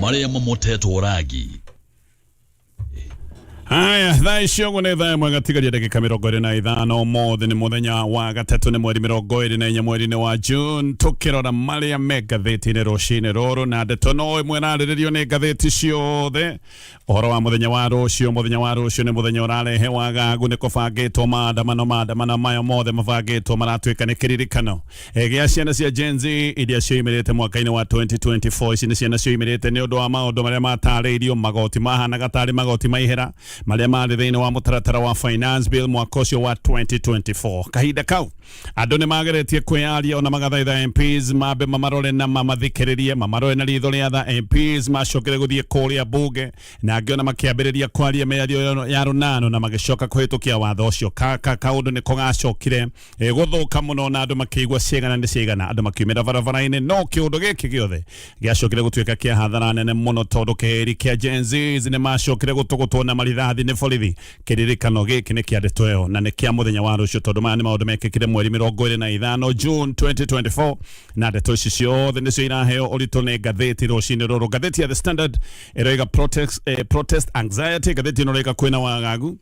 Marĩa mamotetwo rangi. Haya, thaa icio ũguo nĩ thaa ĩmwe gatigaria ndagĩka 25. Ũmũthĩ nĩ mũthenya wa gatatũ, nĩ mweri 24 mweri-inĩ wa June, tũkĩrora marĩa me ngathĩti-inĩ rũcinĩ rũrũ, na ndeto no ĩmwe ĩrarĩrĩrio nĩ ngathĩti ciothe, ũhoro wa mũthenya wa rũciũ. Mũthenya wa rũciũ nĩ mũthenya ũrarehe wagagu, nĩ kũbangĩtwo maandamano. Maandamano maya mothe mabangĩtwo maratuĩka nĩ kĩririkano gĩa ciana cia Gen Z iria cioimĩrĩte mwaka-inĩ wa 2024. Ici nĩ ciana cioimĩrĩte nĩ ũndũ wa maũndũ marĩa matarĩirio, magoti mahanaga tarĩ magoti ma ihera marĩa marĩ thĩinĩ wa mũtaratara wa Finance Bill mwaka ũcio wa 2024. Kahinda kau andũ nĩ mageretie kwĩyaria ona magathaitha MPs mambe mamarore na mamathikĩrĩrie, mamarore na ritho rĩa tha. MPs macokire gũthiĩ kũrĩa bunge na angĩ ona makĩambĩrĩria kwaria mĩario ya rũnano na magĩcoka kũhĩtũkia watho ũcio. Kaũndũ nĩko gacokire gũthũka mũno na andũ makĩigua ciegana nĩ ciegana, andũ makiumĩra barabara-inĩ, no kĩũndũ gĩkĩ gĩothe gĩacokire gũtuĩka kĩa hathara nene mũno, tondũ kĩhĩri kĩa Gen Zs nĩ macokire gũtũgũtwo na marithathi nĩ borithi. Kĩririkano gĩkĩ nĩ kĩa ndeto ĩyo na nĩ kĩa mũthenya wa rũciũ, tondũ maya nĩ maũndũ mekĩkire mweri 25 June 2024, na ndeto ici ciothe nĩcio iraheo ũritũ nĩ ngathĩti rũcinĩ rũrũ. Ngathĩti ya The Standard ĩroiga protest anxiety. Ngathĩti ĩno ĩroiga kwĩna wagagu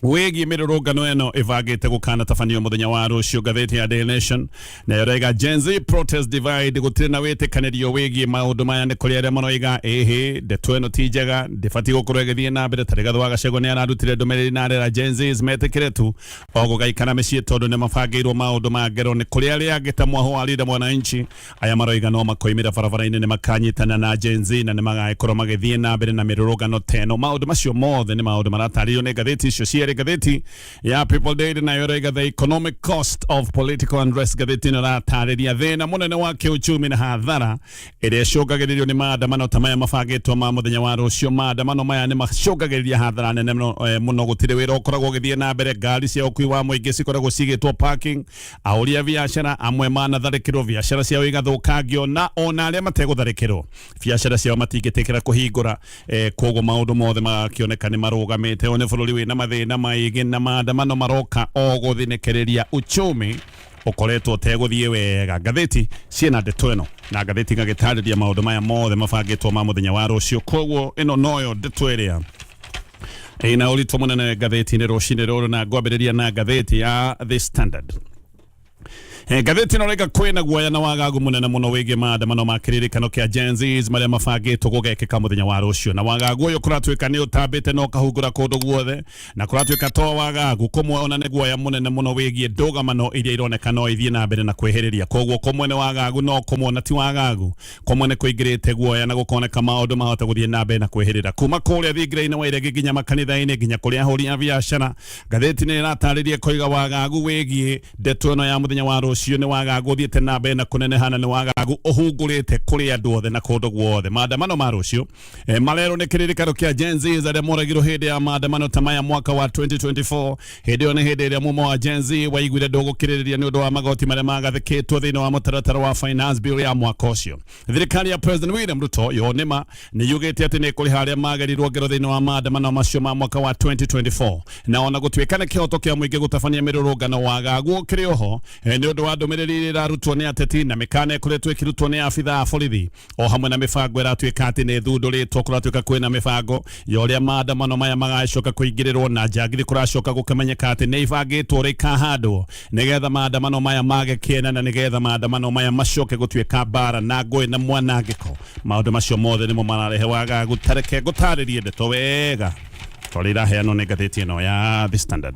wĩgiĩ mĩrũrũngano ĩno ĩbangĩte gũkanatabanio mũthenya wa rũciũ. Ngathĩti ya Daily Nation nayo ĩroiga Gen Z protest divide, gũtirĩ na wĩtĩkanĩrio wĩgiĩ maũndũ maya. Nĩ kũrĩ arĩa maroiga ĩhĩ, ndeto ĩno ti njega, ndĩbatiĩ gũkorwo ĩgĩthiĩ na mbere. Ta Rigathĩ wa Gachagua nĩ ararutire ndũmĩrĩri na arera Gen Zs metĩkĩre tu o gũgaikara mĩciĩ tondũ nĩ mabangĩirwo maũndũ ma ngero. Nĩ kũrĩ arĩa angĩ ta Mwahu wa Linda Mwananchi, aya maroiga no makoimĩra barabara-inĩ, nĩ makanyitana na Gen Z na nĩ magagĩkorwo magĩthiĩ na mbere na mĩrũrũngano ta ĩno. Maũndũ macio mothe nĩ maũndũ maratarĩrio nĩ ngathĩti icio cierĩ. Ngathĩti ya People Daily nayo ĩroiga the economic cost of political unrest. Ngathĩti ĩno ĩratarĩria thĩna mũnene wa kĩuchumi na hathara ĩrĩa ĩcũngagĩrĩrio nĩ maandamano ta maya mabangĩtwo ma mũthenya wa rũciũ. Maandamano maya nĩ macũngagĩrĩria hathara nene mũno. Gũtirĩ wĩra ũkoragwo ũgĩthiĩ na mbere, ngari cia ũkui wa mũingĩ cikoragwo cigĩtwo parking, ahũri a biacara amwe manatharĩkĩrwo, biacara ciao igathũkangio, na ona arĩa mategũtharĩkĩrwo biacara ciao matingĩtĩkĩra kũhingũra. Koguo maũndũ mothe magakĩoneka nĩ marũgamĩte. Ũyũ nĩ bũrũri wĩna mathĩna maingĩ na maandamano maroka o gũthinĩkĩrĩria uchumi ũkoretwo ũtegũthiĩ wega. Ngathĩti ciĩna ndeto ĩno na ngathĩti igagĩtarĩria maũndũ maya mothe mabangĩtwo ma mũthenya wa rũciũ. Koguo ĩno noyo ndeto ĩrĩa ĩna ũritũ mũnene ngathĩti-inĩ rũcinĩ rũrũ, na ngwambĩrĩria na ngathĩti ya The Standard. Ngathĩti ĩno rĩga kwĩna guoya na wagagu mũnene mũno wĩgiĩ maandamano ma kĩririkano kĩa Gen Zs marĩa mabangĩtwo gũgekĩka mũthenya wa rũciũ, na wagagu ũyũ kũratuĩka nĩ ũtambĩte na ũkahungura kũndũ guothe, na kũratuĩka to wagagu kũmwe ona nĩ guoya mũnene mũno wĩgiĩ ndũgamano iria ironeka no ithiĩ na mbere na kwĩhĩrĩria. Koguo kũmwe nĩ wagagu no kũmwe ona ti wagagu, kũmwe nĩ kũingĩrĩte guoya na gũkoneka maũndũ mahota gũthiĩ na mbere na kwĩhĩrĩra kuma kũrĩa thingira-inĩ wa iregi nginya makanitha-inĩ nginya kũrĩa ahũri a biacara. Ngathĩti nĩ ĩratarĩria koiga wagagu wĩgiĩ ndeto ĩno ya mũthenya wa rũciũ nĩ wagagu ũthiĩte na mbere na kũneneha na nĩ wagagu ũhungũrĩte kũrĩ andũ othe na kũndũ guothe. Maandamano ma rũciũ marerwo nĩ kĩririkano kĩa Gen Z arĩa moragirwo hĩndĩ ya maandamano ta maya mwaka wa 2024. Hĩndĩ ĩyo nĩ hĩndĩ ĩrĩa mumo wa Gen Z waiguire ndũgũkirĩrĩria nĩ ũndũ wa magoti marĩa magathĩkĩtwo thĩinĩ wa mũtaratara wa Finance Bill ya mwaka ũcio. Thirikari ya President William Ruto yo nĩma nĩ yugĩte atĩ nĩ ĩkũrĩha arĩa magerirwo ngero thĩinĩ wa maandamano macio ma mwaka wa 2024, na ona gũtuĩka nĩ kĩhoto kĩa mũingĩ gũtabania mĩrũrũngano, wagagu ũkĩrĩ oho nĩ ũndũ wa ndũmĩrĩri iria ĩrarutwo nĩ ateti na mĩkana ĩkoretwo ĩkĩrutwo nĩ abithaa a borithi o hamwe na mĩbango ĩratuĩka atĩ nĩ ĩthundũrĩtwo. Kũratuĩka kwĩna mĩbango ya ũrĩa maandamano maya magacoka kũingĩrĩrwo na njangiri, kũracoka gũkĩmenyeka atĩ nĩ ibangĩtwo ũrĩa ikahandwo nĩgetha maandamano maya mage kĩene na nĩgetha maandamano maya macoke gũtuĩka mbara na ngũĩ na mwanangĩko. Maũndũ macio mothe nĩmo mararehe wagagu. Tareke ngũtarĩrie ndeto wega tondũ iraheanwo nĩ ngathĩti ĩno ya The Standard.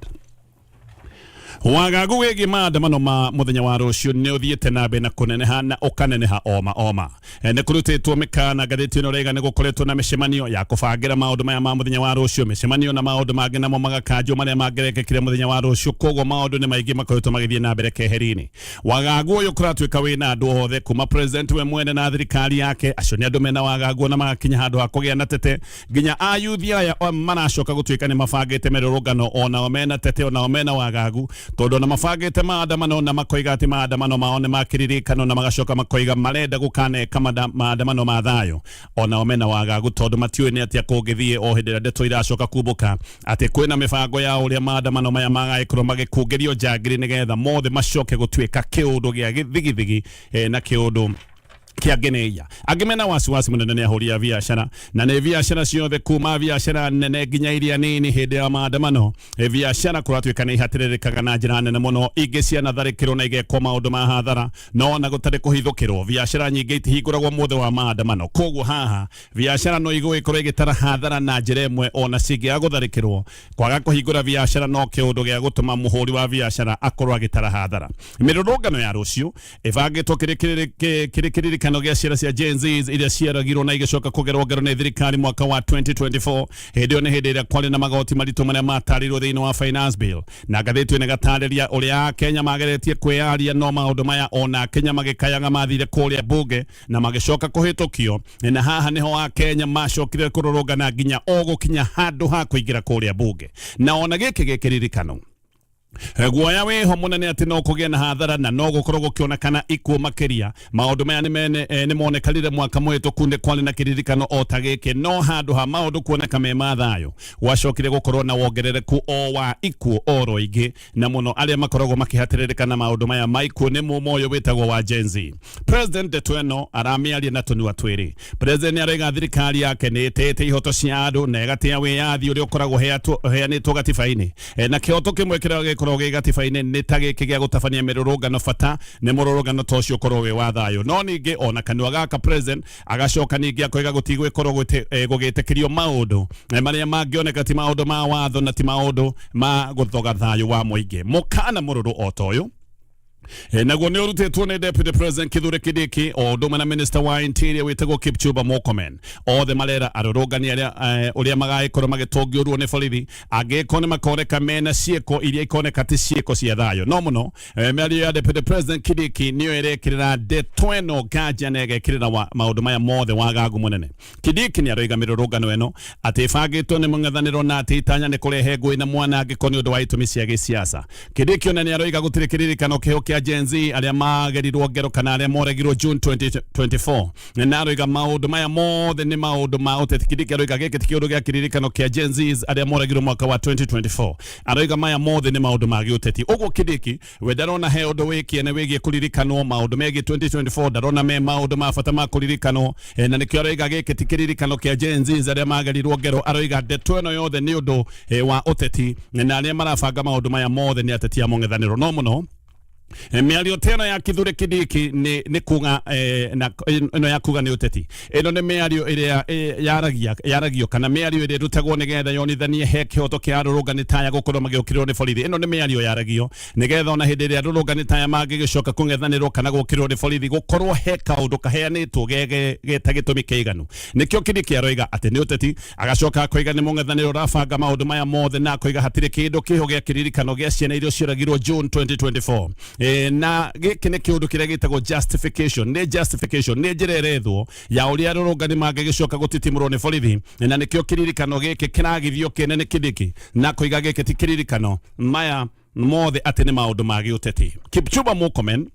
Wagagu wĩgiĩ maandamano ma mũthenya wa rũciũ nĩ ũthiĩte na mbere na kũneneha na ũkaneneha oma oma. Nĩ kũrutĩtwo mĩkana. Ngathĩti ĩno rĩga nĩ gũkoretwo na mĩcemanio ya kũbangĩra maũndũ maya ma mũthenya wa rũciũ, mĩcemanio na maũndũ mangĩ namo magakanjwo marĩa mangĩrekĩkire mũthenya wa rũciũ. Koguo maũndũ nĩ maingĩ makoretwo magĩthiĩ na mbere keheri-inĩ. Wagagu ũyũ kũratuĩka wĩna andũ othe kuma president we mwene na thirikari yake, acio nĩ andũ mena wagagu ona magakinya handũ ha kũgĩa na tete, nginya ayuthi aya maracoka gũtuĩka nĩ mabangĩte mĩrũrũngano, onao mena tete, onao mena wagagu, tondũ ona mabangĩte maandamano na makoiga atĩ maandamano mao nĩ makĩririkano, na magacoka makoiga marenda gũkaneka maandamano ma thayũ, onao mena wagagu tondũ matiũĩ nĩ atĩa kũngĩthiĩ o hĩndĩ ĩrĩa ndeto iracoka kumbũka atĩ kwĩna mĩbango ya ũrĩa maandamano maya magagĩkorwo magĩkungĩrio njangiri nĩgetha mothe macoke gũtuĩka kĩũndũ gĩa gĩthigithigi na kĩũndũ Kĩangĩ nĩ iya angĩ mena wasiwasi mũnene nĩ ahũri a biacara, na nĩ biacara ciothe kuma biacara nene nginya iria nini. Hĩndĩ ya maandamano, biacara kũratuĩka nĩ ihatĩrĩrĩkaga na njĩra nene mũno, ingĩ cianatharĩkĩrwo na igekwo maũndũ ma hathara, no ona gũtarĩ kũhithũkĩrwo, biacara nyingĩ itihingũragwo mũthĩ wa maandamano. Koguo haha biacara no igũgĩkorwo ĩgĩtara hathara na njĩra ĩmwe ona cingĩaga gũtharĩkĩrwo. Kwaga kũhingũra biacara no kĩũndũ gĩa gũtũma mũhũri wa biacara akorwo agĩtara hathara. Mĩrũrũngano ya rũciũ ĩbangĩtwo kĩrĩ kĩririkano gĩa ciana cia Gen Z iria ciaragirwo na igĩcoka kũgerwo ngero nĩ thirikari mwaka wa 2024. Hĩndĩ ĩyo nĩ hĩndĩ ĩrĩa kwarĩ na magoti maritũ marĩa matarĩirwo thĩinĩ wa finance bill, na ngathĩti ĩno ĩgatarĩria ũrĩa Akenya mageretie kwĩyaria, no maũndũ maya ona Akenya magĩkayaga mathire kũrĩa bunge na magĩcoka kũhĩtũkio, na haha nĩho Akenya macokire kũrũrũngana nginya o gũkinya handũ ha kũingĩra kũrĩa bunge, na ona gĩkĩ gĩkĩririkano guoya wĩho mũnene atĩ no kũgĩe na hathara na no gũkorwo gũkĩonekana ikuũ makĩria. Maũndũ maya nĩ monekanire mwaka mũhĩtũku, nĩ kwarĩ na kĩririkano o ta gĩkĩ, no handũ ha maũndũ kuoneka me ma thayũ, gwacokire gũkorwo na wongerereku o wa ikuũ oro ingĩ, na mũno arĩa makoragwo makĩhatĩrĩrĩka na maũndũ maya ma ikuũ nĩ mũmo ũyũ wĩtagwo wa Gen Z. President ndeto ĩno aramĩaria na tũnua twĩrĩ. President nĩ araiga thirikari yake nĩ ĩtĩĩte ihoto cia andũ na ĩgatĩa wĩyathi ũrĩa ũkoragwo ũheanĩtwo gatiba-inĩ. Na kĩhoto kĩmwe kĩrĩa gĩkoragwo gĩ gatiba-inĩ nĩ ta gĩkĩ gĩa gũtabania mĩrũrũngano, bata nĩ mũrũrũngano ta ũcio ũkorwo wĩ wa thayũ. No ningĩ ona kanua gaka president agacoka ningĩ akoiga gũtigwĩkorwo gũgĩtĩkĩrio maũndũ marĩa mangĩoneka ti maũndũ ma watho na ti maũndũ ma gũthoga thayũ wa mũingĩ. Mũkana mũrũrũ o ta ũyũ naguo nĩ ũrutĩtwo nĩ Deputy President Kithure Kindiki o ũndũ ũmwe na Minister wa Interior wĩtagwo Kipchumba Murkomen. Othe marera arũrũngani arĩa ũrĩa magagĩkorwo magĩtũngio ruo nĩ borithi angĩkorwo nĩ makoneka mena ciĩko iria ikoneka ti ciĩko cia thayũ. No mũno mĩario ya Deputy President Kindiki nĩyo ĩrekĩrĩra ndeto ĩno nganja na ĩgekĩrĩra maũndũ maya mothe wagagu mũnene. Kindiki nĩ aroiga mĩrũrũngano ĩno atĩ ĩbangĩtwo nĩ mũng'ethanĩro na atĩ itanya nĩ kũrehe ngũĩ na mwanangĩko nĩ ũndũ wa itũmi cia gĩsiasa. Kindiki ona nĩ aroiga gũtirĩ kĩririkano kĩho kĩa Gen Z arĩa magerirwo ngero kana arĩa moregirwo June 2024, na aroiga maũndũ maya mothe nĩ maũndũ ma ũteti. Kindiki aroiga gĩkĩ ti kĩũndũ gĩa kĩririkano kĩa Gen Z arĩa moregirwo mwaka wa 2024, aroiga maya mothe nĩ maũndũ ma gĩũteti. Ũguo Kindiki we ndarona he ũndũ wĩ kĩene wĩgiĩ kũririkanwo maũndũ megiĩ 2024, ndarona me maũndũ ma bata ma kũririkanwo, na nĩkĩo aroiga gĩkĩ ti kĩririkano kĩa Gen Z arĩa magerirwo ngero. Aroiga ndeto ĩno yothe nĩ ũndũ wa ũteti na arĩa marabanga maũndũ maya mothe nĩ ateti a mũng'ethanĩro. No mũno mĩario ta ĩno ya Kithure Kindiki nĩ kuga na ĩno ya kuga nĩ ũteti, ĩno nĩ mĩario ĩrĩa yaragia yaragio kana mĩario ĩrĩa ĩrutagwo nĩgetha yonithanie he kĩhoto kĩa arũrũngani taya gũkorwo magĩũkĩrĩrwo nĩ borithi. Ĩno nĩ mĩario yaragio nĩgetha ona hĩndĩ ĩrĩa arũrũngani taya mangĩgĩcoka kũng'ethanĩrwo kana gũkĩrĩrwo nĩ borithi, gũkorwo he kaũndũ kaheanĩtwo geta gĩtũmi kĩiganu. Nĩkĩo Kindiki aroiga atĩ nĩ ũteti, agacoka akoiga nĩ mũng'ethanĩro ũrabanga maũndũ maya mothe, na akoiga hatirĩ kĩndũ kĩho gĩa kĩririkano gĩa ciana iria cioragirwo June 2024. Na gĩkĩ nĩ kĩũndũ kĩrĩa gĩtagwo justification, nĩ justification, nĩ njĩra ĩrethwo ya ũrĩa arũrũngani mangĩgĩcoka gũtitimũrwo nĩ borithi, na nĩkĩo kĩririkano gĩkĩ kĩragithio kĩene nĩ Kindiki na koiga gĩkĩ ti kĩririkano, maya mothe atĩ nĩ maũndũ ma gĩũteti. Kipchumba Murkomen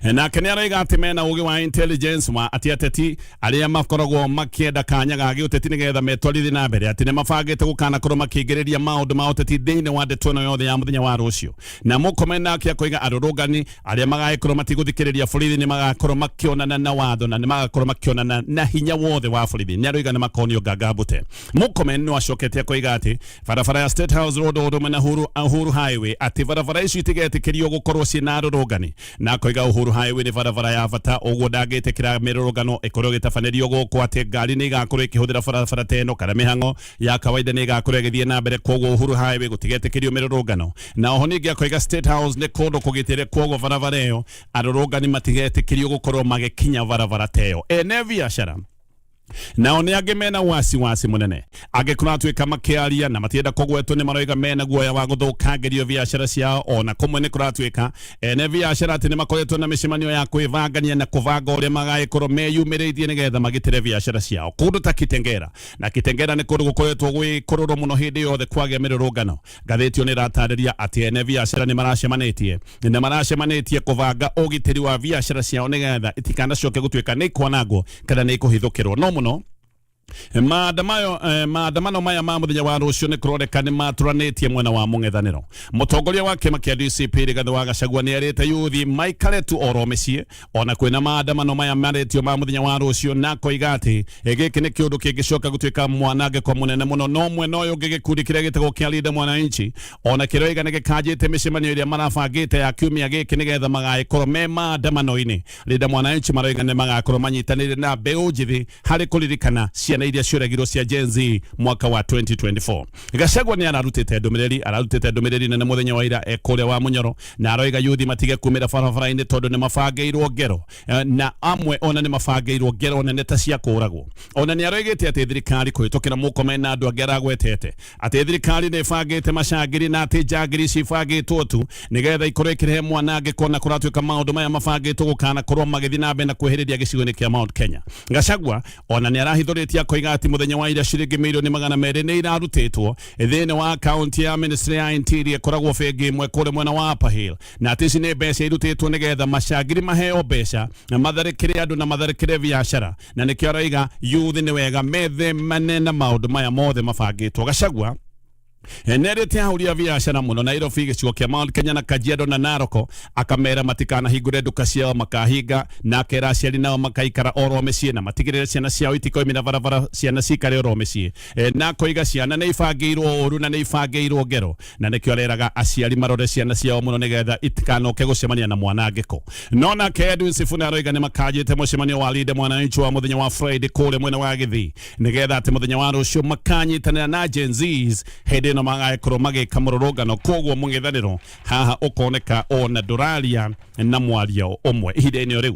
nake nĩ araiga atĩ mena ũgĩ wa intelligence wa atĩ ateti arĩa makoragwo makĩenda kanya ga gĩũteti nĩgetha metwarithie na mbere atĩ nĩ mabangĩte gũkanakorwo makĩingĩrĩria maũndũ ma ũteti thĩinĩ wa ndeto ĩno yothe ya mũthenya wa rũciũ. Na Murkomen nake akoiga arũrũngani arĩa magagĩkorwo matigũthikĩrĩria borithi nĩ magakorwo makĩonana na watho na nĩ magakorwo makĩonana na hinya wothe wa borithi. Nĩ aroiga nĩ makonio nganga mbute. Murkomen no acokete akoiga atĩ barabara ya State House Road o ũndũ ũmwe na Uhuru Highway, atĩ barabara icio itigetĩkĩrio gũkorwo ciĩna arũrũngani, na akoiga Uhuru Highway nĩ barabara ya bata, ũguo ndangĩtĩkĩra mĩrũrũngano ĩkorwo ĩgĩtabanĩrio gũkũ, atĩ ngari nĩ igakorwo ĩkĩhũthĩra barabara ta ĩno kana mĩhang'o ya kawaida nĩ ĩgakorwo ĩgĩthiĩ na mbere, koguo Uhuru Highway gũtigetĩkĩrio mĩrũrũngano. Na oho ningĩ akoiga State House nĩ kũndũ kũgitĩre, koguo barabara ĩyo arũrũngani matigetĩkĩrio gũkorwo magĩkinya barabara ta ĩyo. Ene biacara nao nĩ angĩ mena wasiwasi mũnene angĩkorwo atuĩka makĩaria na matienda kũgwetwo, nĩ maroiga mena guoya wa gũthũkangĩrio biacara ciao. Ona kũmwe nĩ kũratuĩka ene biacara atĩ nĩ makoretwo na mĩcemanio ya kwĩbangania na kũbanga ũrĩa magagĩkorwo meyumĩrĩtie nĩgetha magitĩre biacara ciao kũndũ ta Kitengela. Na Kitengela nĩ kũndũ gũkoretwo gwĩ kũrũrũ mũno hĩndĩ yothe kwagĩa mĩrũrũngano. Ngathĩti ĩyo nĩ ĩratarĩria atĩ ene biacara nĩ maracemanĩtie kũbanga ũgitĩri wa biacara ciao nĩgetha itikanacoke gũtuĩka nĩ ikwanangwo kana nĩ ikũhithũkĩrwo. No mũno Maandamano maya ma muthenya wa rucio ni kuroneka ni maturanĩtie mwena wa mũng'ethanĩro. Mũtongoria wa kĩama kĩa DCP Rigathĩ wa Gachagua nĩ erĩte yuthi maikare tu oro mĩciĩ ona kwĩna maandamano maya marĩtio ma mũthenya wa rũciũ, na akoiga atĩ gĩkĩ nĩ kĩũndũ kĩngĩcoka gũtuĩka mwanangĩko mũnene mũno. No mwena ũyũ ũngĩ, gĩkundi kĩrĩa gĩtagwo kĩa Linda Mwananchi ona kĩroiga nĩ gĩkanjĩte mĩcemanio ĩrĩa marabangĩte ya kiumia gĩkĩ nĩgetha magagĩkorwo me maandamano-inĩ. Linda Mwananchi maroiga nĩ magakorwo manyitanĩire na mbeũ njĩthĩ harĩ kũririkana ciana iria ciũragirwo cia Gen Z mwaka wa 2024. Gachagua nĩ ararutĩte ndũmĩrĩri nene mũthenya wa ira kũrĩa wa Munyoro, na aroiga yuthi matige kumĩra barabara-inĩ tondũ nĩ mabangĩirwo ngero, na amwe ona nĩ mabangĩirwo ngero nene ta cia kũragwo. Ona nĩ aroigĩte atĩ thirikari kũhĩtũkĩra Murkomen na andũ angĩ aragwetete atĩ thirikari nĩ ĩbangĩte macangiri na atĩ njangiri cibangĩtwo tu nĩgetha ikorwo ikĩrehe mwanangĩko na kũratuĩka maũndũ maya mabangĩtwo gũkanakorwo magĩthiĩ na mbere na kwĩhĩrĩria gĩcigo-inĩ kĩa Mount Kenya. Gachagua ona nĩ arahithũrĩtie akoiga atĩ mũthenya wa ira ciringi mirioni 200 nĩ irarutĩtwo thĩinĩ wa akaunti ya Ministry ya Interior ĩkoragwo bengi ĩmwe kũrĩa mwena wa Upper Hill, na atĩ ici nĩ mbeca irutĩtwo nĩgetha macangiri maheo mbeca na matharĩkĩre andũ na matharĩkĩre biacara, na nĩkĩo aroiga youth nĩ wega methemane na maũndũ maya mothe mabangĩtwo. Gachagua nerĩte ahũri a biacara mũno Nairobi, gĩcigo kĩa Mount Kenya na Kajiado na Narok, akamera matikanahingũre nduka ciao makahinga, na akera aciari nao makaikara oro mĩciĩ na matigĩrĩre ciana ciao itikoimĩra barabara, ciana cikare oro mĩciĩ, na akoiga ciana nĩ ibangĩirwo ũru na nĩ ibangĩirwo ngero, na nĩkĩo areraga aciari marore ciana ciao mũno nĩgetha itikanoke gũcemania na mwanangĩko. No nake Edwin Sifuna aroiga nĩ makanjĩte mũcemanio wa Linda Mwananchi wa mũthenya wa Friday kũrĩa mwena wa Gĩthii nĩgetha atĩ mũthenya wa rũciũ makanyitanĩra na Gen Zs hĩndĩ ĩno magagĩkorwo magĩka mũrũrũngano. Koguo mũng'ethanĩro haha ũkoneka ona ndũraria na mwario ũmwe ihinda-inĩ o rĩu.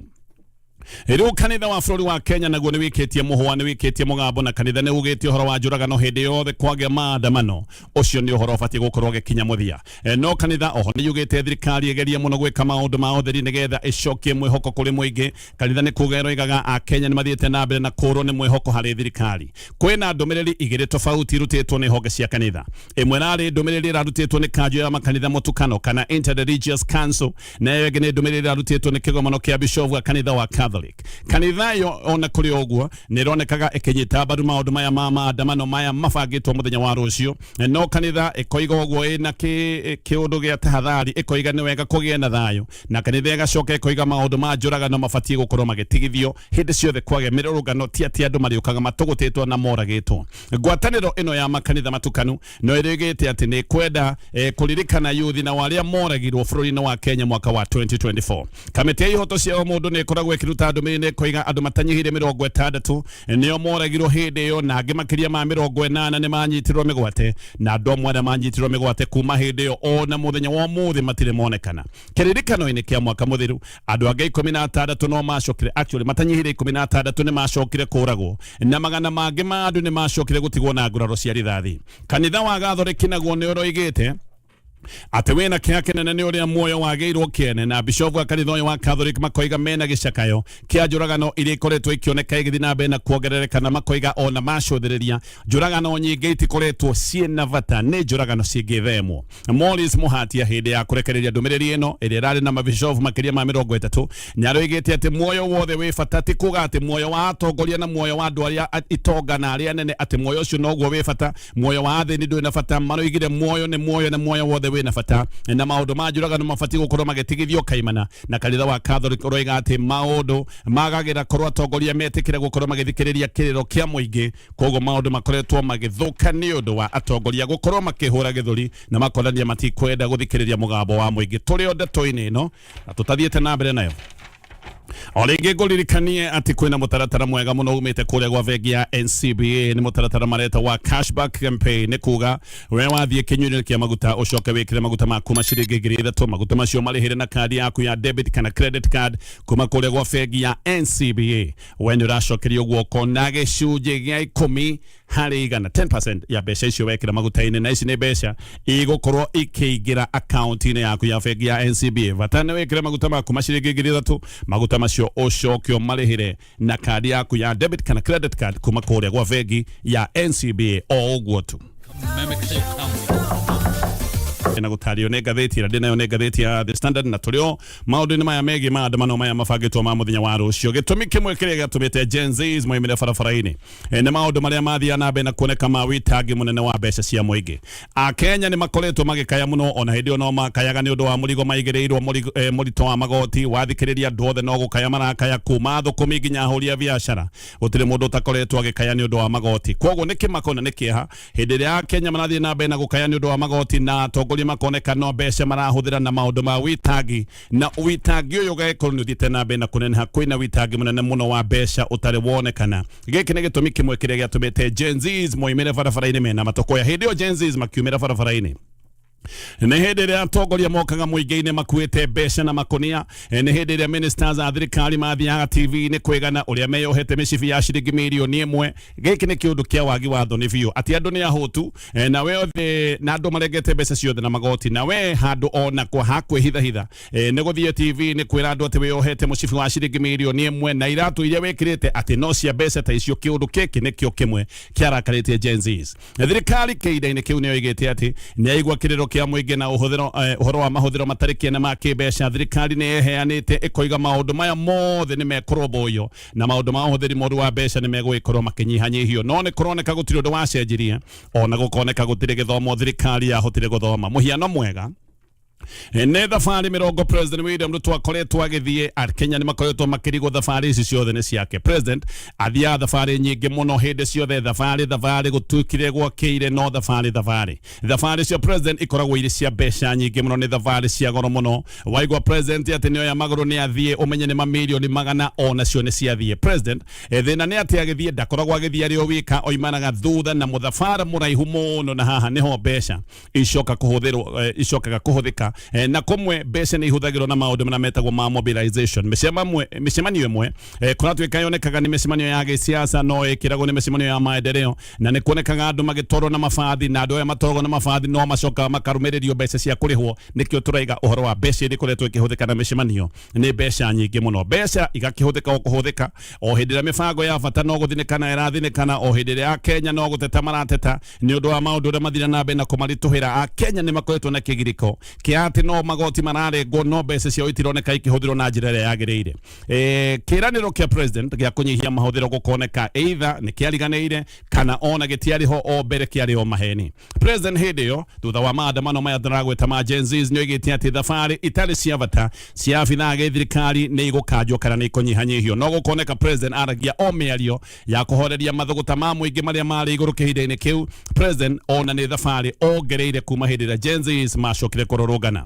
Rĩu kanitha wa bũrũri wa Kenya naguo nĩ wĩkĩtie mũhũa, nĩ wĩkĩtie mũgambo, na kanitha nĩ ugĩtie ũhoro wa njũragano hĩndĩ yothe kwagĩa maandamano, ũcio nĩ ũhoro ũbatiĩ gũkorwo ũgĩkinya mũthia. No kanitha oho nĩ yugĩte thirikari ĩgerie mũno gwĩka maũndũ ma ũtheri nĩgetha ĩcokie mwĩhoko kũrĩ mũingĩ. Kanitha nĩ kuga ĩroigaga a Kenya nĩ mathiĩte na mbere na kũrwo nĩ mwĩhoko harĩ thirikari. Kwĩna ndũmĩrĩri igĩrĩ tofauti irutĩtwo nĩ honge cia kanitha. Ĩmwe ĩrarĩ ndũmĩrĩri ĩrarutĩtwo nĩ kanjũ ya makanitha mũtukano kana Interreligious Council, na ĩyo ĩngĩ nĩ ndũmĩrĩri ĩrarutĩtwo nĩ kĩgomano kĩa bishofu wa kanitha wa Catholic. Kanitha ĩyo ona kũrĩ ũguo nĩ ĩronekaga ĩkĩnyita mbaru maũndũ maya ma maandamano maya mabangĩtwo mũthenya wa rũciũ. No kanitha ĩkoiga ũguo ĩna kĩũndũ gĩa tahadhari, ĩkoiga nĩ wega kũgĩe na thayũ, na kanitha ĩgacoka ĩkoiga maũndũ ma njũragano mabatiĩ gũkorwo magĩtigithio hĩndĩ ciothe kwagĩa mĩrũrũngano, ti atĩ andũ marĩũkaga matũgũtĩtwo na moragĩtwo. Ngwatanĩro ĩno ya makanitha matukanu no ĩrĩgĩte atĩ nĩ kwenda kũririkana yuthi na arĩa moragirwo bũrũri-inĩ wa Kenya mwaka wa 2024. Kamĩtĩ ya ihoto cia mũndũ nĩ ĩkoragwo ĩkĩruta ndũmĩrĩri nĩ ĩkoiga andũ matanyihĩire 60 nĩo moragirwo hĩndĩ ĩyo, na angĩ makĩria ma 80 nĩ manyitirwo mĩgwate, na andũ amwe arĩa manyitirwo mĩgwate kuma hĩndĩ ĩyo ona mũthenya wa ũmũthĩ matirĩ monekana. Kĩririkano-inĩ kĩa mwaka mũthiru, andũ angĩ 16 no macokire, actually matanyihĩire 16 nĩ macokire kũragwo, na magana mangĩ ma andũ nĩ macokire gũtigwo na nguraro cia rithathi. Kanitha wa Gathoreki naguo nĩ ũroigĩte atĩ wĩna kĩeha kĩnene nĩ ũrĩa muoyo wagĩirwo kĩene, na bishofu wa kanitha ũyũ wa Catholic makoiga mena gĩcakayo kĩa njũragano iria ikoretwo ikĩoneka igĩthiĩ na mbere na kuongerereka, na makoiga ona macũthĩrĩria njũragano nyingĩ itikoretwo ciĩna bata, nĩ njũragano cingĩthemwo. Morris Muhatia hĩndĩ ya kũrekereria ndũmĩrĩri ĩno ĩrĩa ĩrarĩ na mabishofu makĩria ma 30 nĩaroigĩte atĩ muoyo wothe wĩ bata, ti kuga atĩ muoyo wa atongoria na muoyo wa andũ arĩa itonga na arĩa anene atĩ muoyo ũcio noguo wĩ bata, muoyo wa athĩni ndũrĩ na bata. Maroigire muoyo nĩ muoyo na muoyo wothe wĩna bata, na maũndũ ma njũragano mabatiĩ gũkorwo magĩtigithio kaimana. Na kanitha wa Catholic ũroiga atĩ maũndũ magagĩra korwo atongoria metĩkĩre gũkorwo magĩthikĩrĩria kĩrĩro kĩa mũingĩ. Koguo maũndũ makoretwo magĩthũka nĩ ũndũ wa atongoria gũkorwo makĩhũra gĩthũri na makonania matikwenda gũthikĩrĩria mũgambo wa mũingĩ. Tũrĩ o ndeto-inĩ ĩno na tũtathiĩte na mbere nayo, o rĩngĩ ngũririkanie atĩ kwĩna mũtaratara mwega mũno umĩte kũrĩa gwa bengi ya NCBA. Nĩ mũtaratara mareta wa cashback campaign. Nĩ kuga we wathiĩ kĩnyuĩro kĩa maguta ũcoke wĩkĩre maguta maku ma ciringi 3000, maguta macio marĩhĩre na kandi yaku ya debit kana credit card kuma kũrĩa gwa bengi ya NCBA, we nĩ ũracokerio guoko na gĩcunjĩ gĩa 10%, 10% ya mbeca icio wekĩra maguta-inĩ, na ici nĩ mbeca igũkorwo ikĩingĩra akaunti-inĩ yaku ya bengi ya NCBA. Bata nĩ wĩkĩre maguta maku ma ciringi 3000, maguta macio ũcoke ũmarĩhĩre na kandi yaku ya debit kana credit card kuma kũrĩa gwa bengi ya NCBA, o ũguo tu. Meme. Na gũtario nĩ ngathĩti ĩrĩa ndĩ nayo nĩ ngathĩti ya The Standard, na tũrĩ o maũndũ-inĩ maya megiĩ maandamano maya mabangĩtwo ma mũthenya wa rũciũ. Gĩtũmi kĩmwe kĩrĩa gĩatũmĩte Gen Zs moimĩre barabara-inĩ nĩ maũndũ marĩa mathiaga na mbere na kuoneka ma wĩtangi mũnene wa mbeca cia mũingĩ. Akenya nĩ makoretwo magĩkaya mũno, ona hĩndĩ ĩyo no makayaga nĩ ũndũ wa mũrigo maigĩrĩirwo, mũritũ wa magoti. Wathikĩrĩria andũ othe no gũkaya marakaya, kuma thũkũmi nginya ahũri a biacara, gũtirĩ mũndũ ũtakoretwo agĩkaya nĩ ũndũ wa magoti. Koguo nĩ kĩmako na nĩ kĩeha hĩndĩ ĩrĩa Akenya marathiĩ na mbere na gũkaya nĩ ũndũ wa magoti, na atongoria makoneka no mbeca marahũthĩra na maũndũ ma wĩtangi, na wĩtangi ũyũ ũgagĩkorwo nĩ ũthiĩte na mbere na kũneneha. Kwĩna wĩtangi mũnene mũno wa mbeca ũtarĩ wonekana. Gĩkĩ nĩ gĩtũmi kĩmwe kĩrĩa gĩatũmĩte Gen Zs moimĩre barabara-inĩ mena matokoya. Hĩndĩ ĩyo Gen Zs makiumĩra barabara-inĩ nĩ hĩndĩ ĩrĩa atongoria mokaga mũingĩ-inĩ makuĩte mbeca na makũnia. Nĩ hĩndĩ ĩrĩa ministers a thirikari mathiaga TV-inĩ kwĩgana ũrĩa meyohete mĩcibi ya ciringi mirioni 1. Gĩkĩ nĩ kĩũndũ kĩa wagi wa thoni biũ, atĩ andũ nĩ ahũtu, na we othe na andũ marengete mbeca ciothe na magoti, na we handũ ona kwa hakwĩhithahitha nĩ gũthiĩ TV-inĩ kwĩra andũ atĩ wĩyohete mũcibi wa ciringi mirioni 1 na iratũ iria wĩkĩrĩte atĩ no cia mbeca ta icio. Kĩũndũ gĩkĩ nĩkĩo kĩmwe kĩarakarĩtie Gen Zs. Thirikari kĩhinda-inĩ kĩu nĩyo ĩgĩte atĩ nĩ yaigua kĩrĩro kĩa mũingĩ na ũhũthĩro ũhoro wa mahũthĩro matarĩ kĩene ma kĩmbeca. Thirikari nĩ yeheanĩte ĩkoiga maũndũ maya mothe nĩ mekũrũmbũiyo na maũndũ ma ũhũthĩri mũru wa mbeca nĩ megũgĩkorwo makĩnyihanyihio, no nĩ kũroneka gũtirĩ ũndũ wacenjirie, ona gũkoneka gũtirĩ gĩthomo thirikari yahotire gũthoma. Mũhiano mwega nĩ thabarĩ 20 President William Ruto akoretwo agĩthiĩ. Akenya nĩ makoretwo makĩrigwo thabarĩ ici ciothe nĩ ciake. President athiaga thabarĩ nyingĩ mũno hĩndĩ ciothe, thabarĩ thabarĩ, gũtuĩkire gwakĩire no thabarĩ thabarĩ. Thabarĩ cia president ikoragwo irĩ cia mbeca nyingĩ mũno, nĩ thabarĩ cia goro mũno. Waigua president atĩ nĩoya magũrũ nĩ athiĩ, ũmenye nĩ mamirioni magana onacio nĩ ciathiĩ. President thĩna nĩ atĩ agĩthiĩ ndakoragwo agĩthiĩ arĩ o wika, oimanaga thutha na mũthabara mũraihu mũno, na haha nĩho mbeca icoka kũhũthĩrwo, icokaga kũhũthĩka. Na kũmwe mbeca nĩ ihũthagĩrwo na maũndũ marĩa metagwo ma mobilization. Mĩcemanio ĩmwe kũratuĩka yonekaga nĩ mĩcemanio ya gĩsiasa, no ĩkĩragwo nĩ mĩcemanio ya maendeleo, na nĩ kuonekaga andũ magĩtwarwo na mabathi, na andũ aya matwaragwo na mabathi no macokaga makarũmĩrĩrio mbeca cia kũrĩhwo. Nĩkĩo tũraiga ũhoro wa mbeca iria ikoretwo ikĩhũthĩka na mĩcemanio nĩ mbeca nyingĩ mũno. Mbeca igakĩhũthĩka o kũhũthĩka o hĩndĩ ĩrĩa mĩbango ya bata no gũthinĩkana ĩrathinĩkana, o hĩndĩ ĩrĩa Akenya no gũteta marateta nĩ ũndũ wa maũndũ ũrĩa mathira na mbere na kũmaritũhĩra. Akenya nĩ makoretwo na kĩgirĩko kĩa atĩ no magoti mararengwo, no mbeca ciao itironeka ikĩhũthĩrwo na njĩra ĩrĩa yagĩrĩire. Kĩranĩro kĩa president gĩa kũnyihia mahũthĩro gũkoneka either nĩ kĩariganĩire kana ona gĩtiarĩ ho o mbere, kĩarĩ o maheni. President hĩndĩ ĩyo, thutha wa maandamano maya ndĩragweta ma Gen Zs, nĩ oigĩte atĩ thabarĩ itarĩ cia bata cia abithaa a gĩthirikari nĩ igũkanjwo kana nĩ ikũnyihanyihio, no gũkoneka president aragia o mĩario ya kũhoreria mathũgũta ma mũingĩ marĩa marĩ igũrũ kĩhinda-inĩ kĩu. President ona nĩ thabarĩ ongereire kuma hĩndĩ ĩrĩa Gen Zs macokire kũrũrũngana.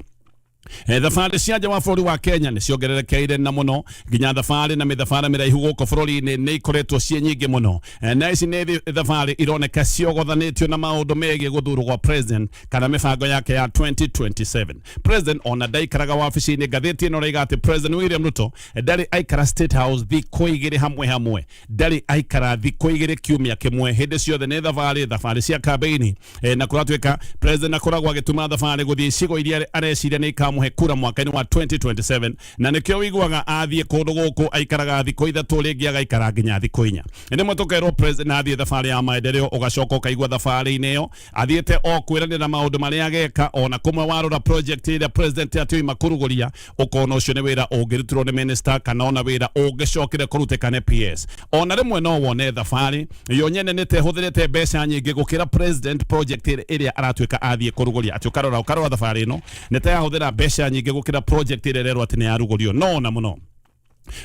Thabarĩ cia nja wa bũrũri wa Kenya nĩ ciongererekeire na mũno, nginya thabarĩ na mĩthabara mĩraihu gũkũ bũrũri-inĩ nĩ ikoretwo ciĩ nyingĩ mũno. Na ici nĩ thabarĩ ironeka ciogothanĩtio na maũndũ megiĩ gũthurwo gwa president kana mĩbango yake ya 2027. President ona ndaikaraga wabici-inĩ. Ngathĩti ĩno ĩraiga atĩ President William Ruto ndarĩ aikara State House thikũ 2 hamwe hamwe, ndarĩ aikara thikũ 2 kiumia kĩmwe. Hĩndĩ ciothe nĩ thabarĩ, thabarĩ cia kambeini. Na kũratuĩka president akoragwo agĩtuma thabarĩ gũthiĩ icigo iria areciria nĩ ikamũhe kura mwaka-inĩ wa 2027, na nĩkĩo wiguaga athiĩ kũndũ gũkũ aikaraga thikũ 3, rĩngĩ agaikara nginya thikũ 4. Rĩmwe tũkerwo president athiĩ thabarĩ ya maendeleo, ũgacoka ũkaigua thabarĩ-inĩ ĩyo athiĩte o kwĩranĩra maũndũ marĩa ageka. Ona kũmwe warora project ĩrĩa president atĩ oima kũrugũria, ũkona ũcio nĩ wĩra ũngĩrutirwo nĩ minister kana ona wĩra ũngĩcokire kũrutĩka nĩ PS. Ona rĩmwe no wone thabarĩ yo nyene nĩ tehũthĩrĩte mbeca nyingĩ gũkĩra president project ĩrĩa aratuĩka athiĩ kũrugũria, atĩ ũkarora thabarĩ ĩno nĩ ta yahũthĩra mbeca nyingĩ gũkĩra project ĩrĩa ĩrerwo atĩ nĩ yarugũrio. No ona mũno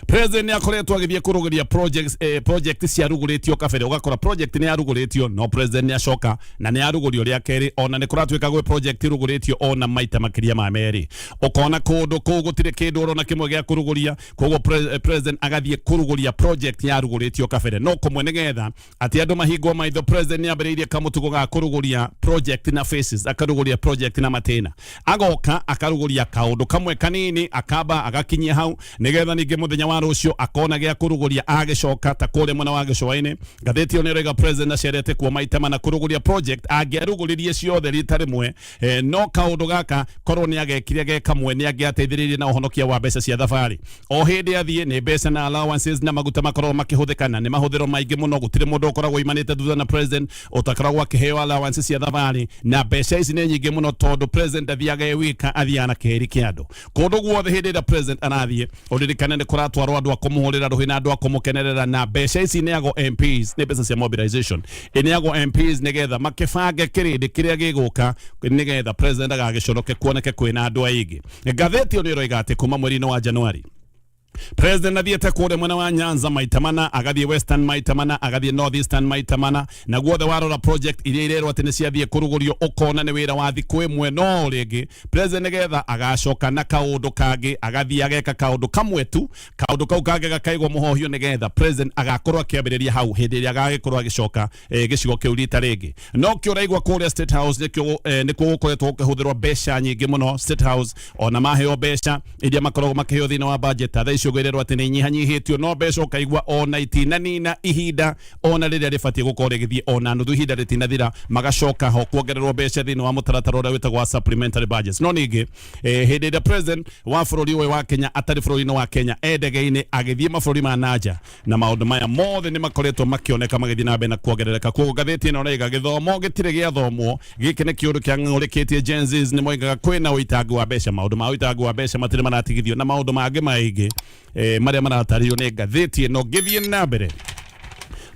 president nĩ akoretwo agĩthiĩ kũrũgĩria projects, project ciarugũrĩtio kabere. Ũgakora project nĩ yarugũrĩtio, no president nĩ acoka na nĩ yarugũrio rĩa kerĩ. Ona nĩ kũratuĩka gwĩ project irugũrĩtio ona maita makĩria ma merĩ, ũkona kũndũ kũu gũtirĩ kĩndũ ũrona kĩmwe gĩa kũrugũria. Koguo president agathiĩ kũrugũria project yarugũrĩtio kabere no kũmwe nĩgetha atĩ andũ mahingwo maitho. President nĩ ambĩrĩirie kamũtugo ga kũrugũria project na faces, akarugũria project na matĩna, agoka akarugũria kaũndũ kamwe kanini, akamba agakinyia hau nĩgetha ningĩ mũthenya Mũthenya wa rũciũ akona gĩa kũrugũria agĩcoka ta kũrĩa mwena wa gĩcũa-inĩ. Ngathĩti ĩyo nĩ ĩroiga president acerete kuo maita mana kũrugũria project angĩarugũririe ciothe rita rĩmwe, no kaũndũ gaka korwo nĩ agekire ge kamwe nĩ angĩateithĩrĩirie na ũhonokia wa mbeca cia thabarĩ. O hĩndĩ athiĩ nĩ mbeca na allowances na maguta makoragwo makĩhũthĩka na nĩ mahũthĩro maingĩ mũno. Gũtirĩ mũndũ ũkoragwo imanĩte thutha na president ũtakoragwo akĩheo allowance cia thabarĩ, na mbeca ici nĩ nyingĩ mũno tondũ president athiaga e wika, athiaga na kĩheri kĩa andũ kũndũ guothe. Hĩndĩ ĩrĩa president arathiĩ, ũririkane nĩ kũratwarwo andũ a kũmũhũrĩra rũhĩ na andũ a kũmũkenerera, na mbeca ici ineagwo MPs nĩ mbeca cia mobilization, ineagwo MPs nĩgetha makĩbange kĩrĩndĩ kĩrĩa gĩgũka nĩgetha president agagĩconoke kuoneke kwĩna andũ aingĩ. Ngathĩti ĩyo nĩ ĩroiga atĩ kuma mweri-inĩ wa Januari president athiĩte kũrĩa mwena wa Nyanza maita mana, agathiĩ Western maita mana, agathiĩ North Eastern maita mana, na guothe warora project iria irerwo atĩ nĩ ciathiĩ kũrugũrio ũkona nĩ wĩra wa thikũ ĩmwe. No rĩngĩ president nĩgetha agacoka na kaũndũ kangĩ, agathiĩ ageka kaũndũ kamwe tu, kaũndũ kau kangĩ gakaigwo mũhohio nĩgetha president agakorwo akĩambĩrĩria hau hĩndĩ ĩrĩa agagĩkorwo agĩcoka gĩcigo kĩu rita rĩngĩ. No kĩo ũraigua kũrĩa State House nĩkĩo nĩkuo gũkoretwo gũkĩhũthĩrwo mbeca nyingĩ mũno. State House ona maheo mbeca iria makoragwo makĩheo thĩinĩ wa budget, tha icio ũgwĩrĩrwo atĩ nĩ inyihanyihĩtio, no mbeca ũkaigua ona itinanina ihinda ona rĩrĩa rĩbatiĩ gũkorwo rĩgĩthiĩ, ona nuthu ihinda rĩtinathira magacoka ho kuongererwo mbeca thĩinĩ wa mũtaratara ũrĩa wĩtagwo wa supplementary budgets. No ningĩ hĩndĩ ĩrĩa president wa bũrũri ũyũ wa Kenya atarĩ bũrũri-inĩ wa Kenya, e ndege-inĩ agĩthiĩ mabũrũri ma nanja, na maũndũ maya mothe nĩ makoretwo makĩoneka magĩthiĩ na mbere na kuongerereka. Koguo ngathĩti ĩno ĩraiga gĩthomo gĩtirĩ gĩathomwo. Gĩkĩ nĩ kĩũndũ kĩang'ũrĩkĩtie Gen Zs, nĩ moigaga kwĩna ũitangi wa mbeca, maũndũ ma ũitangi wa mbeca matirĩ maratigithio na maũndũ mangĩ maingĩ marĩa maratarĩrio nĩ ngathĩti ĩno. Ngĩthiĩ na mbere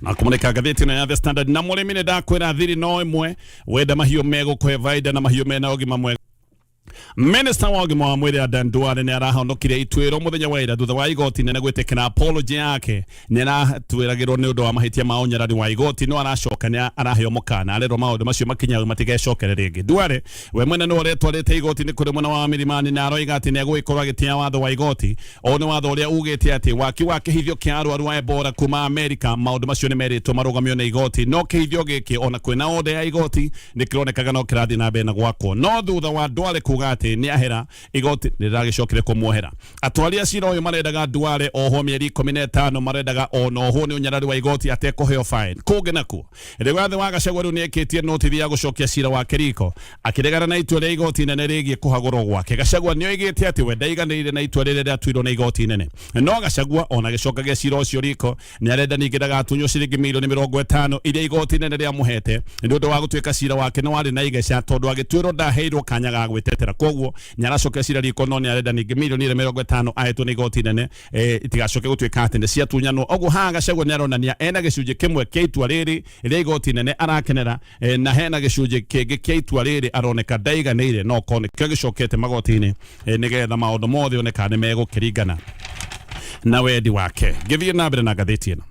na kũmũrĩka ngathĩti ĩno ya The Standard, na mũrĩmi nĩ ndakwĩra thiri no ĩmwe, wenda mahiũ megũkũhe baida na mahiũ mena ũgima mwega. Minista wa ũgima wa mwĩrĩ Adan Duale nĩ arahonokire ituĩro mũthenya wa ira thutha wa igoti nene gwĩtĩkĩra apology yake. Nĩ aratwĩragĩrwo nĩ ũndũ wa mahĩtia ma ũnyarari wa igoti, no aracoka nĩ araheo mũkana, arerwo maũndũ macio makinya matigecokere rĩngĩ. Duale we mwene nĩ ũretwarĩte igoti-inĩ kũrĩ mwena wa Milimani, na aroiga atĩ nĩ egũgĩkorwo agĩtĩa watho wa igoti. Ũũ nĩ watho ũrĩa ugĩte atĩ waki wa kĩhithio kĩa arwaru a Ebola kuma Amerika, maũndũ macio nĩ merĩtwo marũgamio nĩ igoti, no kĩhithio gĩkĩ ona kwĩna order ya igoti nĩ kĩronekaga no kĩrathiĩ na mbere na gwakwo. No thutha wa Duale kuga atĩ nĩ ahera, igoti nĩ rĩragĩcokire kũmuohera. Atwari a cira ũyũ marendaga Duale ohwo mĩeri 15, marendaga ona ohwo nĩ ũnyarari wa igoti atekũheo fine. Kũngĩ nakuo Rigathi wa Gachagua rĩu nĩ ekĩtie notithi ya gũcokia cira wake riko akĩregana na itua rĩa igoti inene rĩgiĩ kũhagũrwo gwake. Gachagua nĩ oigĩte atĩ we ndaiganĩire na itua rĩrĩa rĩatuirwo nĩ igoti inene, no Gachagua ona gĩcokagia cira ũcio riko nĩ arenda ningĩ ndagatunywo ciringi mirioni 50 iria igoti inene rĩamũhete nĩ ũndũ wa gũtuĩka cira wake nĩ warĩ na igeca, tondũ agĩtuĩrwo ndaheirwo kanya ga gwĩtetera. Koguo nĩ aracokia cira riko, no nĩ arenda ningĩ mirioni ĩrĩa 50 ahetwo nĩ igoti inene itigacoke gũtuĩka atĩ nĩ ciatunyanwo. Ũguo haha Gachagua nĩ aronania ena gĩcunjĩ kĩmwe kĩa itua rĩrĩ rĩa igoti inene arakenera, na hena gĩcunjĩ kĩngĩ kĩa itua rĩrĩ aroneka ndaiganĩire, no korwo nĩkĩo gĩcokete magoti-inĩ nĩgetha maũndũ mothe oneka nĩ megũkĩringana na wendi wake. Ngĩthiĩ na mbere na ngathĩti ĩno,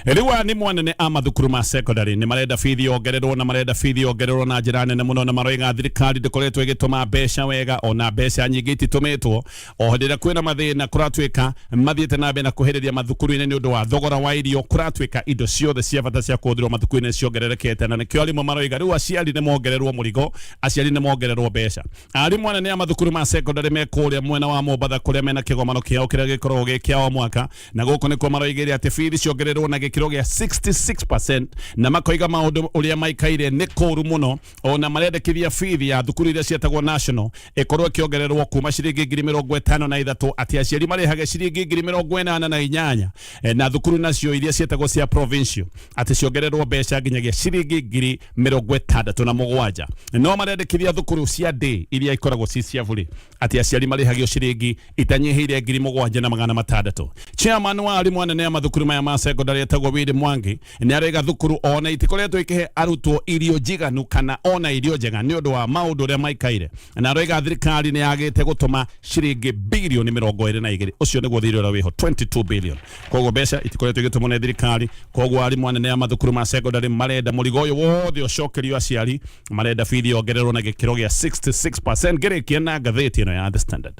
rĩu aya nĩ mwanene a mathukuru ma secondary nĩ marenda bithi yongererwo, na marenda bithi yongererwo na njĩra nene mũno, na maroiga thirikari ndĩkoretwo ĩgĩtũma mbeca wega, ona mbeca nyingĩ ititũmĩtwo. O hĩndĩ ĩrĩa kwĩna mathĩna kũratuĩka mathiĩte na mbere na kũhĩrĩria mathukuru-inĩ nĩ ũndũ wa thogora wa irio, kũratuĩka indo ciothe cia bata cia kũhũthĩrwo mathukuru-inĩ ciongererekete, na nĩkĩo arimũ maroiga rĩu aciari nĩ mongererwo mũrigo, aciari nĩ mongererwo mbeca. Arimũ anene a mathukuru ma secondary me kũrĩa mwena wa Mombatha kũrĩa mena kĩgomano kĩao kĩrĩa gĩkoragwo gĩ kĩa o mwaka, na gũkũ nĩkuo maroigĩre atĩ bithi ciongererwo na gĩkĩro gĩa 66%, na makoiga maũndũ ũrĩa maikaire nĩ kũru mũno. Ona marendekithia bithi ya thukuru iria cietagwo national ĩkorwo ĩkĩongererwo kuma ciringi 53,000 atĩ aciari marĩhage ciringi 88,000, na thukuru nacio iria cietagwo cia provincial atĩ ciongererwo mbeca nginyagia ciringi 67,000. No marendekithia thukuru cia day iria ikoragwo ci cia bũrĩ atĩ aciari marĩhagio ciringi itanyihĩire 7,600. Chairman wa arimũ anene a mathukuru maya ma secondary etagwo Willy Mwangi nĩ araiga thukuru ona itikoretwo ikihe arutwo irio njiganu kana ona irio njega nĩ ũndũ wa maũndũ ũrĩa maikaire, na aroiga thirikari nĩ yagĩte gũtũma ciringi birioni 22. Ũcio nĩguo thirĩ ũrĩa wĩho, 22 billion. Koguo mbeca itikoretwo igĩtũmwo nĩ thirikari. Koguo arimũ anene a mathukuru ma secondary marenda mũrigo ũyũ wothe ũcokerio aciari, marenda bithi yongererwo na gĩkĩro gĩa 66%. Ngĩrĩkia na ngathĩti ĩno ya The Standard.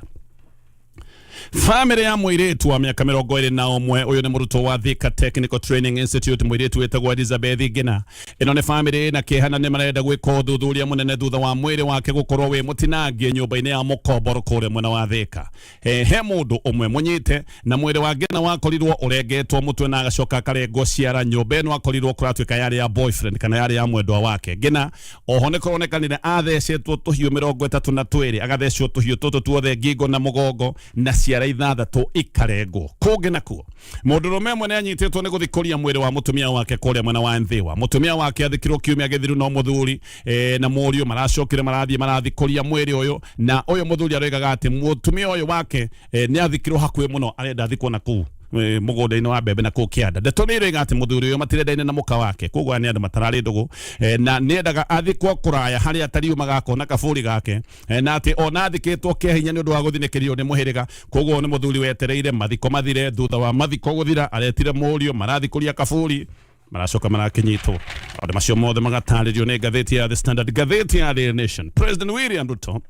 Famĩlĩ ya mũirĩtu wa mĩaka 21, ũyũ nĩ mũrutwo wa Thika Technical Training Institute, mũirĩtu wĩtagwo Elizabeth Ngina. Ĩno nĩ famĩlĩ ĩna kĩeha na nĩ marenda gwĩka ũthuthuria mũnene thutha wa mwĩrĩ wake gũkorwo wĩ mũtinangie nyũmba-inĩ ya mũkomboro kũrĩa mwena wa Thika. He mũndũ ũmwe mũnyite na mwĩrĩ wa Ngina wakorirwo ũrengetwo mũtwe na agacoka akarengwo ciara. Nyũmba ĩno akorirwo kũratuĩka yarĩ ya boyfriend kana yarĩ ya mwendwa wake. Ngina oho nĩ kũronekanire athecetwo tũhiũ 32, agathecwo tũhiũ tũtũ tuothe ngingo na mũgongo na ciara 6 ikarengwo. Kũngĩ nakuo mũndũrũme ũmwe nĩ anyitĩtwo nĩ gũthikũria mwĩrĩ wa mũtumia wake kũrĩa mwena wa Nthiwa. Mũtumia wake athikirwo kiumia gĩthiru no mũthuri na mũriũ maracokire marathiĩ marathikũria mwĩrĩ ũyũ, na ũyũ mũthuri aroigaga atĩ mũtumia ũyũ wake nĩ athikirwo hakuhĩ mũno, arenda athikwo na kũu mũgũnda-inĩ wa mbembe na kũu kĩanda. Ndeto nĩ iroiga atĩ mũthuri ũyũ matirendaine na mũka wake, koguo aya nĩ andũ matararĩ ndũgũ, na nĩendaga athikwo kũraya harĩa atariumaga akona kaburi gake, na atĩ ona athikĩtwo kĩa hinya nĩ ũndũ wa gũthinĩkĩrio nĩ mũhĩrĩga. Koguo nĩ mũthuri wetereire mathiko mathire, thutha wa mathiko gũthira aretire mũriũ marathikũria kaburi, maracoka marakĩnyitwo. Maũndũ macio mothe magatarĩrio nĩ ngathĩti ya The Standard. Ngathĩti ya Daily Nation, President William Ruto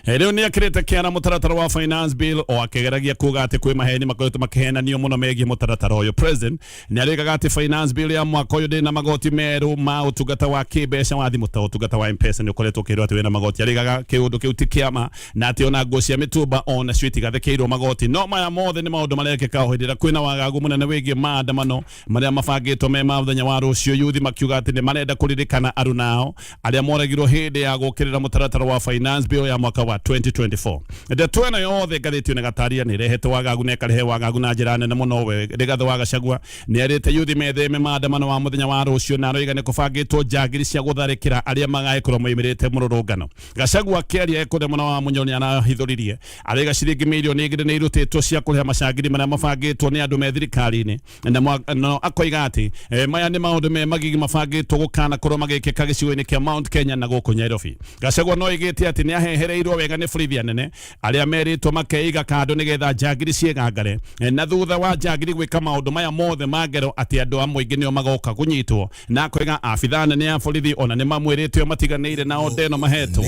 rĩu nĩ akĩrĩte kĩara mũtaratara wa finance bill, o akĩgeragia kuga atĩ kwĩ maheni makoretwo makĩhenanio mũno megiĩ mũtaratara ũyũ. President nĩ arĩgaga atĩ finance bill ya mwaka ũyũ ndĩrĩ na magoti merũ ma ũtungata wa kĩmbeca wa thimũ ta ũtungata wa M-Pesa nĩ ũkoretwo ũkĩrwo atĩ wĩna magoti. Arĩgaga kĩũndũ kĩu ti kĩama na atĩ ona nguo cia mĩtumba ona cio itigathĩkĩirwo magoti. No maya mothe nĩ maũndũ marekĩka o hĩndĩ ĩrĩa kwĩna wagagu mũnene wĩgiĩ maandamano marĩa mabangĩtwo me ma mũthenya wa rũciũ. Yuthi makiuga atĩ nĩ marenda kũririkana aruna ao arĩa moragirwo hĩndĩ ya gũkĩrĩra mũtaratara wa finance bill ya mwaka wa 2024. Ndeto ĩno yothe ngathĩti ĩno ĩgataria nĩ ĩrehete wagagu na ĩkarehe wagagu na njĩra nene mũno. We Rigathĩ wa Gachagua nĩ erĩte yuthi metheme maandamano wa mũthenya wa rũciũ, na aroiga nĩ kũbangĩtwo njangiri cia gũtharĩkĩra arĩa magagĩkorwo moimĩrĩte mũrũrũngano. Gachagua akĩaria kũrĩa mwena wa Munyoro nĩ arahithũririe araiga ciringi mirioni 2 nĩ irutĩtwo cia kũrĩha macangiri marĩa mabangĩtwo nĩ andũ me thirikari-inĩ, na no akoiga atĩ maya nĩ maũndũ me magigi mabangĩtwo gũkana korwo magĩkĩka gĩcigo-inĩ kĩa Mount Kenya na gũkũ Nairobi. Gachagua no oigĩte atĩ nĩ ahehereirwo wega nĩ borithi anene arĩa merĩtwo makeiga kando nĩgetha njangiri ciĩgangare, na thutha wa njangiri gwĩka maũndũ maya mothe ma ngero atĩ andũ a mũingĩ nĩo magoka kũnyitwo, na akoiga abithaa anene a borithi ona nĩ mamwĩrĩte o matiganĩire nao ndeno mahetwo,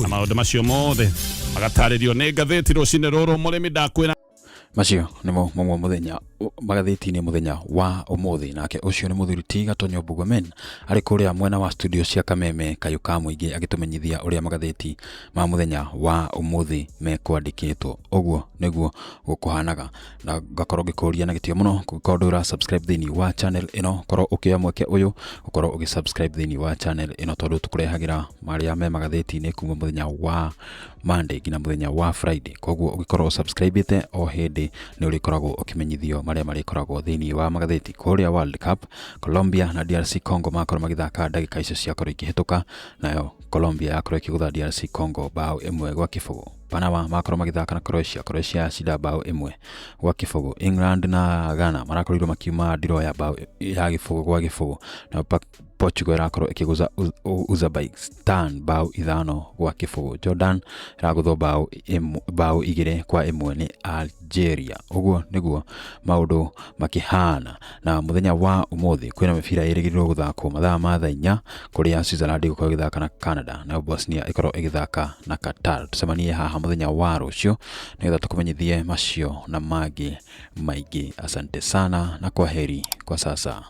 na maũndũ macio mothe magatarĩrio nĩ ngathĩti rũcinĩ rũrũ. Mũrĩmi ndakwĩra Macio nĩmo mamwe mũthenya magathĩti-inĩ mũthenya wa ũmũthĩ. Nake ũcio nĩ mũthuri ti Gatonyo Mbugua-Men arĩ kũrĩa mwena wa studio cia Kameme kayũ ka mũingĩ agĩtũmenyithia ũrĩa magathĩti ma mũthenya wa ũmũthĩ mekwandĩkĩtwo. Ũguo nĩguo gũkũhanaga, na ngakorwo ngĩkũria na gĩtĩo mũno, kũngĩkorwo ndũra subscribe thĩinĩ wa channel ĩno, korwo ũkĩoya mweke ũyũ ũkorwo ũgĩ subscribe thĩinĩ wa channel ĩno, tondũ tũkũrehagĩra marĩa me magathĩti-inĩ kuma mũthenya wa Monday nginya mũthenya wa Friday. Koguo ũngĩkorwo subscribe o hĩndĩ nĩ ũrĩkoragwo ũkĩmenyithio marĩa marĩkoragwo thĩinĩ wa magathĩti. Kũrĩa World Cup, Colombia na DRC Congo makorwo magĩthaka ndagĩka icio ciakorwo ikĩhĩtũka, nayo Colombia yakorwo ĩkĩgũtha DRC Congo bao 1-0. Panama makorwo magĩthaka na Croatia, Croatia yacinda bao 1-0. England na Ghana marakorirwo makiuma draw ya bao ya 0-0, nayo Portugal ĩrakorwo ĩkĩgũtha Uzbekistan bao 5-0. Jordan ĩragũthwo bao 2-1 nĩ Algeria. Ũguo nĩguo maũndũ makĩhana. Na mũthenya wa ũmũthĩ kwĩna mĩbira ĩrĩgĩrĩirwo gũthakwo mathaa ma thaa 4, kũrĩa Switzerland ĩgũkorwo ĩgĩthaka na Canada, nayo Bosnia ĩkorwo ĩgĩthaka na Qatar. Tũcemanie haha mũthenya wa rũciũ nĩgetha tũkũmenyithie macio na mangĩ maingĩ. Asante sana na kwaheri kwa sasa.